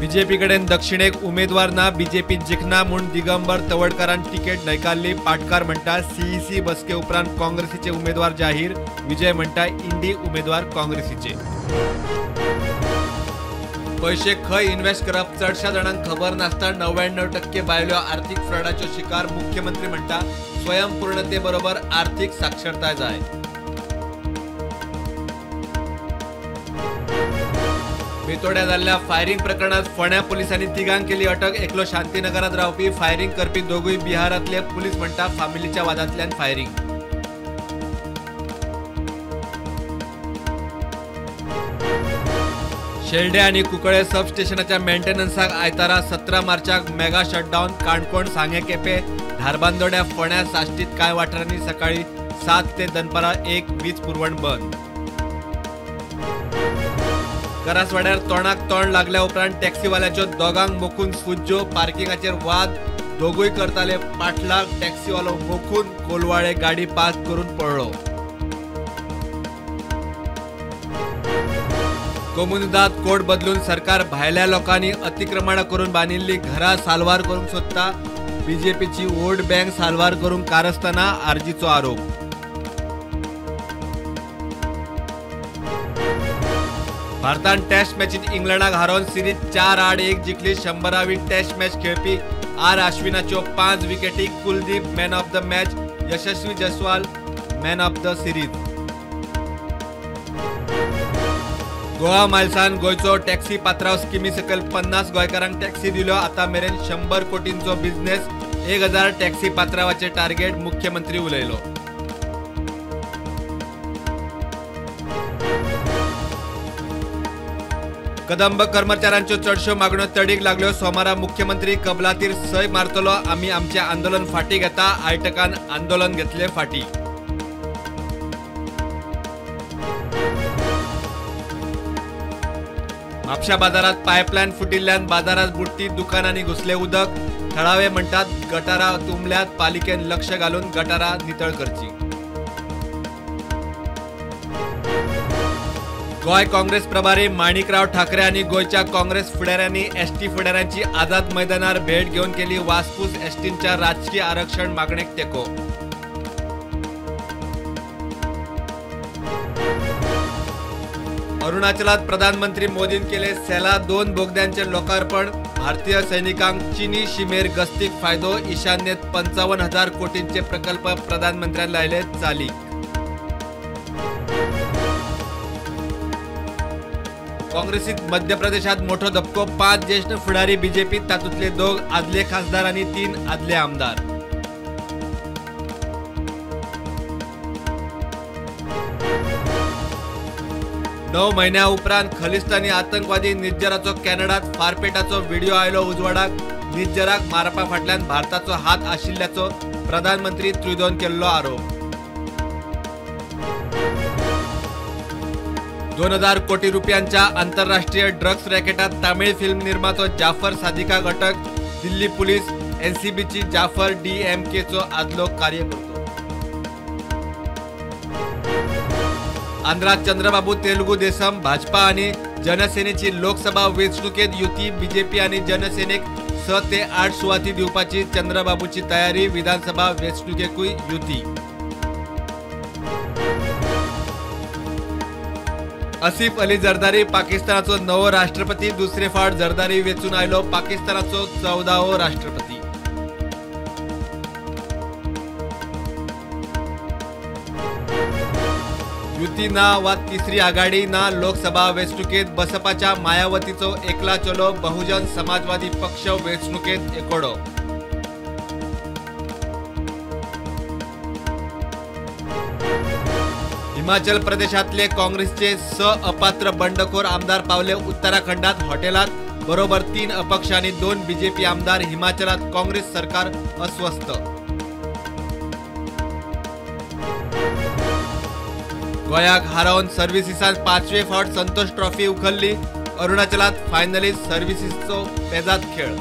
BJP कडेन दक्षिणेक उमेदवार ना, बीजेपी जिखना म्हूण दिगंबर तवडकारान तिकेट न्हयकारली। पाटकार म्हणटा सीईसी बसके उपरांत काँग्रेसीचे उमेदवार जाहीर। विजय म्हणटा इंडी उमेदवार काँग्रेसीचे। पैशे खंय इन्व्हेस्ट करप चडशा जाणांक खबर नासता। 99% बायलो आर्थिक फ्रॉडाच्यो शिकार। मुख्यमंत्री म्हणटा स्वयंपूर्णते बरोबर आर्थिक साक्षरताय जाय। बेतोड्या जाल्ल्या फायरिंग प्रकरणात फोंड्या पुलिसांनी तिगांक केली अटक। एकलो शांतीनगरांत रावपी, फायरिंग करपी दोगूय बिहारांतले। पुलीस म्हणटा फामिलीच्या वादांतल्यान फायरिंग। शेल्डे आनी कुंकळे सब स्टेशनाच्या मेंटेनन्साक आयतारा 17 मार्चाक मेगा शटडावन। काणकोण, सांगे, केपें, धारबांदोड्या, फोंड्या, साश्टीत कांय वाठारांनी सकाळी 7 ते दनपारां 1 वीज पुरवण बंद। करासवाड्यार तोंडाक तोंड लागल्या उपरांत टॅक्सीवाल्याच्यो दोगांक मोखून फुज्जो। पार्किंगाचेर वाद, दोगूय करताले पाटलाग। टॅक्सीवालो मोखून कोलवाळे गाडी पार्क करून पळ्ळो। कोमुनिदाद कोड बदलून सरकार भायल्या लोकांनी अतिक्रमणां करून बांदिल्ली घरां साल्वार करूंक सोदता। बीजेपीची वोट बँक साल्वार करूंक कारस्थाना, आरजीचो आरोप। भारतान टेस्ट मॅचीत इंग्लंडाक हारोवन सिरीज 4-1 जिखली। 100वी टेस्ट मॅच खेळपी आर अश्विनाच्यो 5 विकेटी। Kuldeep man of the match, Yashasvi Jaiswal man of the series. Goa मायल्सान गोंयचो टॅक्सी पात्रांव स्किमी सकयल 50 गोंयकारांक टॅक्सी दिल्यो। आतां मेरेन 100 कोटींचो बिझनेस, 1000 टॅक्सी पात्रांवाचे टार्गेट, मुख्यमंत्री उलयलो। कदंब कर्मचाऱ्यांच्यो चडश्यो मागण्यो तडीक लागल्यो। सोमारा मुख्यमंत्री कबलातीर सय मारतलो। आमी आमचें आंदोलन फाटीं घेता। आयटकान आंदोलन घेतलें फाटीं। म्हापशा बाजारात पायपलायन फुटिल्ल्यान बाजारात बुडटी दुकानांनी घुसले उदक। थळावे म्हणटात गटारां तुंबल्यात, पालिकेन लक्ष घालून गटारां नितळ करची। गोंय काँग्रेस प्रभारी माणिकराव ठाकरे आनी गोंयच्या काँग्रेस फुडाऱ्यांनी एसटी फुडाऱ्यांची आझाद मैदानार भेट घेवन केली वासपूस। एसटींच्या राजकीय आरक्षण मागणेक तेंको। अरुणाचलात प्रधानमंत्री मोदीन केले सेला 2 बोगद्यांचे लोकार्पण। भारतीय सैनिकांक चीनी शिमेर गस्तीक फायदो। ईशान्येत 55,000 कोटींचे प्रकल्प प्रधानमंत्र्यान लायले चालीक। काँग्रेसीत मध्य प्रदेशात मोठो धपको। 5 ज्येष्ठ फुडारी बीजेपीत, तातूंतले 2 आदले खासदार आनी 3 आदले आमदार। णव म्हयन्या उपरांत खलिस्तानी आतंकवादी निज्जराचो कॅनडात फारपेटाचो व्हिडिओ आयलो उजवाडाक। निज्जराक मारपा फाटल्यान भारताचो हात आशिल्ल्याचो प्रधानमंत्री त्रुदोन केल्लो आरोप। 2000 कोटी रुपयांच्या आंतरराष्ट्रीय ड्रग्स रॅकेटात तामिळ फिल्म निर्मातो जाफर सादिकाक अटक। दिल्ली पुलीस एनसीबीची जाफर डीएमकेचो आदलो कार्यकर्तो। आंध्रात चंद्रबाबू तेलुगू देसम, भाजपा आनी जनसेनेची लोकसभा वेंचणुकेत युती। बीजेपी आनी जनसेनेक 6 ते 8 सुवाती दिवपाची चंद्रबाबूची तयारी। विधानसभा वेंचणुकेकूय युती। आसिफ अली जरदारी पाकिस्तानाचो नवो राष्ट्रपती। दुसरे फावट जरदारी वेंचून आयलो पाकिस्तानाचो 14वो राष्ट्रपती। युती ना वा तिसरी आघाडी ना, लोकसभा वेंचणुकेत बसपाच्या मायावतीचो एकला चलो। बहुजन समाजवादी पक्ष वेंचणुकेत एकोडो। हिमाचल प्रदेशातले काँग्रेसचे 6 अपात्र बंडखोर आमदार पावले उत्तराखंडात हॉटेलात। बरोबर 3 अपक्ष आणि 2 बीजेपी आमदार। हिमाचलात काँग्रेस सरकार अस्वस्थ। गोयाक हारोवन सर्व्हिसीसान 5वे फावट संतोष ट्रॉफी उखल्ली। अरुणाचलात फायनलीत सर्व्हिसीसचो पेजाद खेळ।